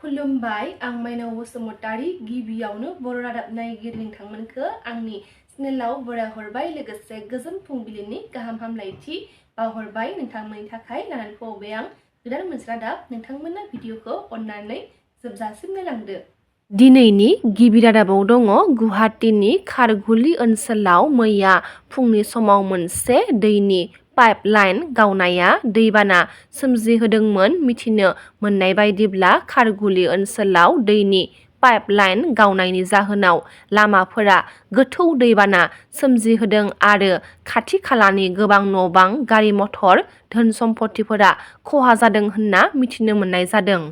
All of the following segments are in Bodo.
खुलुमबाय आं माइनाव बसुमतारी गिबियावनो बर' रादाब नायगिरि नोंथांमोनखौ आंनि चेनेलाव बरायहरबाय लोगोसे गोजोन फुंबिलिनि गाहाम हामलायथि बावहरबाय नोंथांमोननि थाखाय लानानै फैबाय आं गोदान मोनसे रादाब नोंथांमोना भिडिअखौ अन्नानै जोबजासिम नायलांदो। दिनैनि गिबि रादाबाव दङ गुवाहाटीनि खारघुली ओनसोलाव मैया फुंनि समाव मोनसे दैनि पाइपलाइन गावनाया दैबाना सोमजिहोदोंमोन। मिथिनो मोननाय बायदिब्ला खारघुली ओनसोलाव दैनि पाइपलाइन गावनायनि जाहोनाव लामाफोरा गोथौ दैबाना सोमजिहोदों आरो खाथि खालानि गोबां न'-बां, गारि मथर, धोन सम्पतिफोरा खहा जादों होनना मिथिनो मोननाय जादों।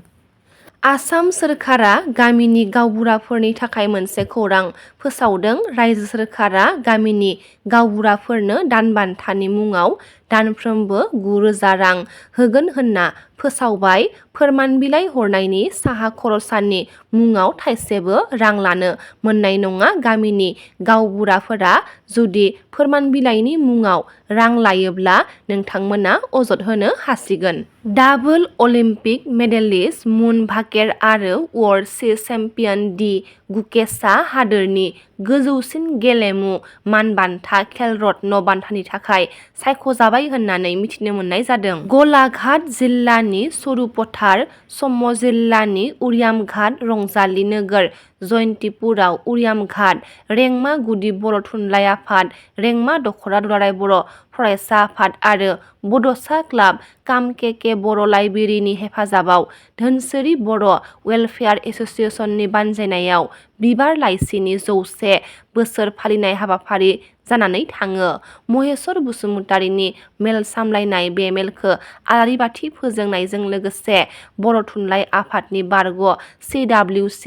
आसाम सोरखारा गामिनि गावबुराफोरनि थाखाय मोनसे खौरां फोसावदों। रायजो सोरखारा गामिनि गावबुराफोरनो दानबान्थानि मुङाव दानफ्रोमबो 9,000 रां होगोन होनना फोसावबाय। फोरमान बिलाइ हरनायनि साहा खरसानि मुङाव थाइसेबो रां लानो मोननाय नङा। गामिनि गावबुराफोरा जुदि फोरमान बिलाइनि मुङाव रां लायोब्ला नोंथांमोना अजद होनो हासिगोन। डाबल अलिम्पिक मेडेलिस्ट मुन भाकेर आरो वर्ल्ड चेस चेम्पियन डी गुकेशआ हादोरनि गोजौसिन गेलेमु मानबान्था खेल रत्न बान्थानि थाखाय सायख'जाबाय होननानै मिथिनो मोननाय जादों। गलाघाट जिल्लानि सरुपथार, सम जिल्लानि उरियामघाट, रंजाली नोगोर, जयन्तिपुराव उरियामघाट, रेंमा गुदि बर' थुनलाइ आफाद, रेंमा दख'रा दुलाराय बर' फरायसा आफाद आरो बड'सा क्लाब काम के बर' लाइब्रेरिनि हेफाजाबाव धोनसिरि बर' वेलफेयार एस'सिएशननि बानजायनायाव बिबार लाइसिनि 100 बोसोर फालिनाय हाबाफारि जानानै थाङो। महेश्वर बसुमतारीनि मेल सामलायनाय बे मेलखौ आलारि बाथि फोजोंनायजों लोगोसे बर' थुनलाइ आफादनि बारग' CWC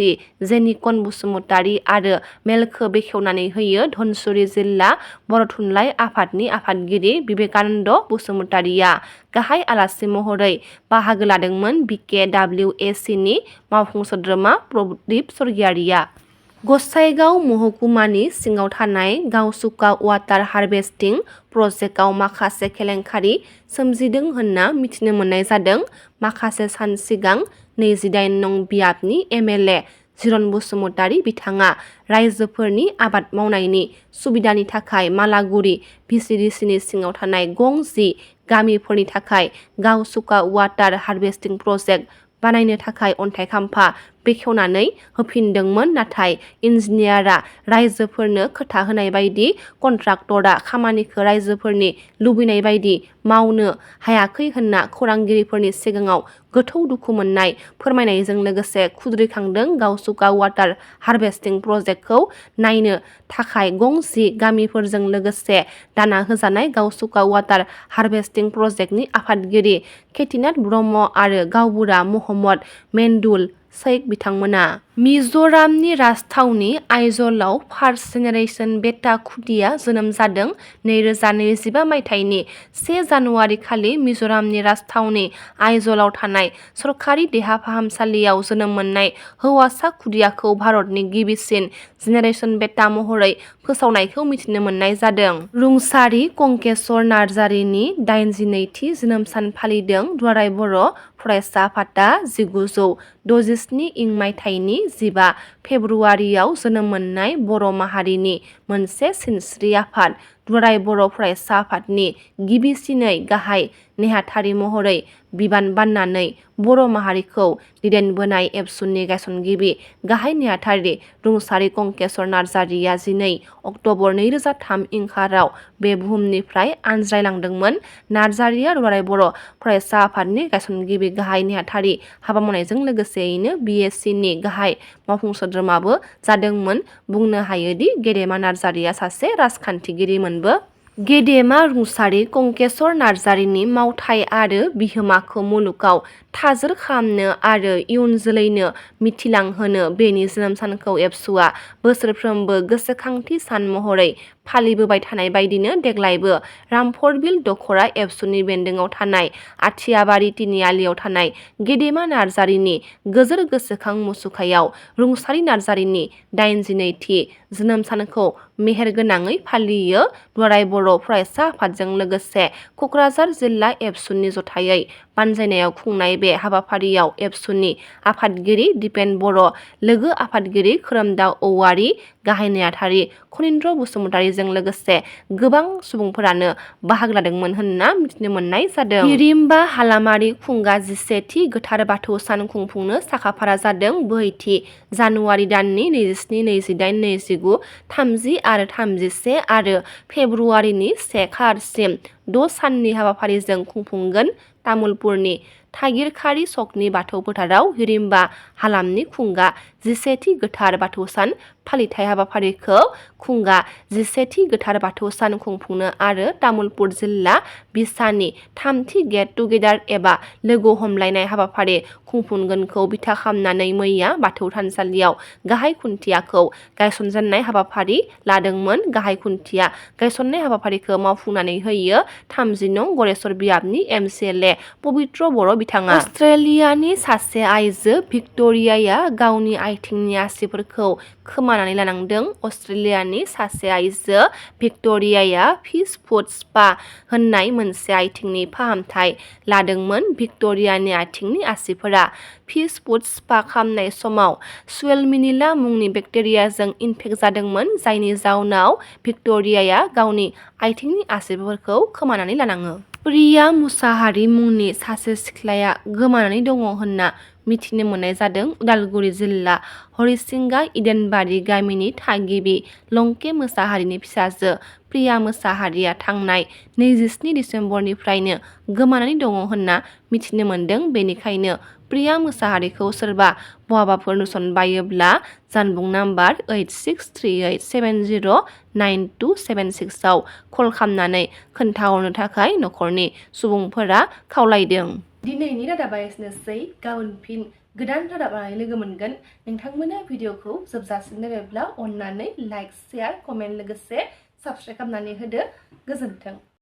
जेनिकन बसुमतारी आरो मेलखौ बेखेवनानै होयो धनसुरी जिल्ला बर' थुनलाइ आफादनि आफादगिरि बिबेकानन्द बसुमतारीया गाहाय आलासि महरै बाहागो लादोंमोन। BKWACनि मावफुं सोद्रोमा प्रदीप सर्गियारिया गसाइगाव महकुमानि सिङाव थानाय गावसुका वाटार हारभेस्टिं प्रजेक्टआव माखासे केलेंकारि सोमजिदों होनना मिथिनो मोननाय जादों। माखासे सान सिगां 28 नं बियाबनि MLA जिरन बसुमतारी बिथाङा राइजोफोरनि आबाद मावनायनि सुबिदानि थाखाय मालागुरि VCDCनि सिङाव थानाय गं 10 गामिफोरनि थाखाय गावसुका वाटार हारभेस्टिं प्रजेक्ट बानायनो थाखाय अन्थाइ खाम्फा बेखेवनानै होफिनदोंमोन। नाथाय इन्जिनियारा राइजोफोरनो खोथा होनाय बायदि कन्ट्राक्टरा खामानिखौ राइजोफोरनि लुबैनाय बायदि मावनो हायाखै होनना खौरांगिरिफोरनि सिगाङाव गोथौ दुखु मोननाय फोरमायनायजों लोगोसे खुद्रिखांदों। गावसुका वाटार हारभेस्टिं प्रजेक्टखौ नायनो थाखाय गं 10 गामिफोरजों लोगोसे दाना होजानाय गावसुका वाटार हारभेस्टिं प्रजेक्टनि आफादगिरि केतिनाथ ब्रह्म आरो गावबुरा महम्मद मेन्डुल शेख बिथांमोना मिज'रामनि राजथावनि आइजलाव फार्स्ट जेनेरेशन बेटा खुदिया जोनोम जादों। 2025 मायथाइनि 1 जानुवारि खालि मिज'रामनि राजथावनि आइजलाव थानाय सरकारि देहा फाहामसालियाव जोनोम मोननाय हौवासा खुदियाखौ भारतनि गिबिसिन जेनेरेशन बेटा महरै फोसावनायखौ मिथिनो मोननाय जादों। रुंसारि कंकेशर नार्जारिनि 82थि जोनोम सान फालिदों। दुलाराय बर' फरायसा आफादा 1967 इं मायथाइनि 15 फेब्रुवारियाव जोनोम मोननाय बर' माहारिनि मोनसे सिनस्रि आफाद। दुलाराय बर' फरायसा आफादनि गिबिसिनै गाहाय नेहाथारि महरै बिबान बाननानै बर' माहारिखौ दैदेनबोनाय एबसुनि गायसनगिरि गाहाय नेहाथारि रुंसारि कंकेशर नार्जारिया 12 अक्ट'बर 2003 इंखाराव बे बुहुमनिफ्राय आनज्रायलांदोंमोन। नार्जारिया दुलाराय बर' फरायसा आफादनि गायसनगिरि गाहाय नेहाथारि हाबा मावनायजों लोगोसेयैनो BSCनि गाहाय मावफुं सोद्रोमाबो जादोंमोन। बुंनो हायोदि गेदेमा नार्जारिया सासे राजखान्थिगिरिमोनबो। गेदेमा रुंसारि कंकेशर नार्जारिनि मावथाय आरो बिहोमाखौ मुलुगाव थाजोर खालामनो आरो इयुन जोलैनो मिथिलांहोनो बेनि जोनोम सानखौ एबसुआ बोसोरफ्रोमबो गोसोखांथि सान महरै फालिबोबाय थानाय बायदिनो देग्लायबो रामफरबिल दख'रा एबसुनि बेन्दोङाव थानाय आथियाबारि तिनिआलियाव थानाय गेदेमा नार्जारिनि गोजोर गोसोखां मुसुखायाव रुंसारि नार्जारिनि 82थि जोनोम सानखौ मेहेरगोनाङै फालियो। दुलाराय बर' फरायसा आफादजों लोगोसे क'क्राझार जिल्ला एबसुनि जथायै बानजायनायाव खुंनाय बे हाबाफारियाव एबसुनि आफादगिरि दिपेन बर', लोगो आफादगिरि खोरोमदाव औवारि, गाहाय नेहाथारि खनिन्द्र बसुमतारिजों लोगोसे गोबां सुबुंफोरानो बाहागो लादोंमोन होनना मिथिनो मोननाय जादों। हिरिम्बा हालामारि खुंगा 17थि गोथार बाथौ सान खुंफुंनो साखाफारा जादों। बोहैथि जानुवारि दाननि 27, 28, 29, 30 आरो 31 आरो फेब्रुवारिनि 1 खालारसिम 6 साननि हाबाफारिजों खुंफुंगोन। तामुलपुरनि थागिरखारि सकनि बाथौ फोथाराव हिरिम्बा हालामनि खुंगा 17थि गोथार बाथौ सान फालिथाय हाबाफारिखौ खुंगा 17थि गोथार बाथौ सान खुंफुंनो आरो तामुलपुर जिल्ला बिसानि 3थि गेट टुगेदार एबा लोगो हमलायनाय हाबाफारि खुंफुंगोनखौ बिथा खालामनानै मैया बाथौ थानसालियाव गाहाय खुन्थियाखौ गायसनजेननाय हाबाफारि लादोंमोन। गाहाय खुन्थिया गायसननाय हाबाफारिखौ मावफुंनानै होयो 30 नं गरेस्वर बियाबनि MCLA पबित्र बर' बिथाङा। अस्ट्रेलियानि सासे आइजो भिक्ट'रियाया गावनि आथिंनि आसिफोरखौ खोमानानै लानांदों। अस्ट्रेलियानि सासे आइजो भिक्ट'रियाया फिस फुट स्पा होननाय मोनसे आथिंनि फाहामथाय लादोंमोन। भिक्ट'रियानि आथिंनि आसिफोरा फिस फुट स्पा खालामनाय समाव सुएलमिनिला मुंनि बेक्टेरियाजों इनफेक्ट जादोंमोन, जायनि जाउनाव भिक्ट'रियाया गावनि आथिंनि आसिफोरखौ खोमानानै लानाङो। प्रिया मुसाहारि मुंनि सासे सिख्लाया गोमानानै दङ होनना मिथिनो मोननाय जादों। उदालगुरि जिल्ला हरिसिंगा इडेनबारि गामिनि थागिबि लंके मोसाहारिनि फिसाजो प्रिया मोसाहारिया थांनाय 27 दिसेम्बरनिफ्रायनो गोमानानै दङ होनना मिथिनो मोनदों। बेनिखायनो प्रिया मोसाहारिखौ सोरबा बहाबाफोर नुसनबायोब्ला जानबुं नाम्बार 8638709276 आव कल खालामनानै खोन्थाहरनो थाखाय नखरनि सुबुंफोरा खावलायदों। दिनैनि रादाबा एसेनोसै। गाबोन फिन गोदान रादाब लानानै लोगो मोनगोन। नोंथांमोना भिडिअखौ जोबजासिम नायबायब्ला अननानै लाइक, शेयार, कमेन्ट लोगोसे साबस्क्राइब खालामनानै होदो। गोजोन्थों।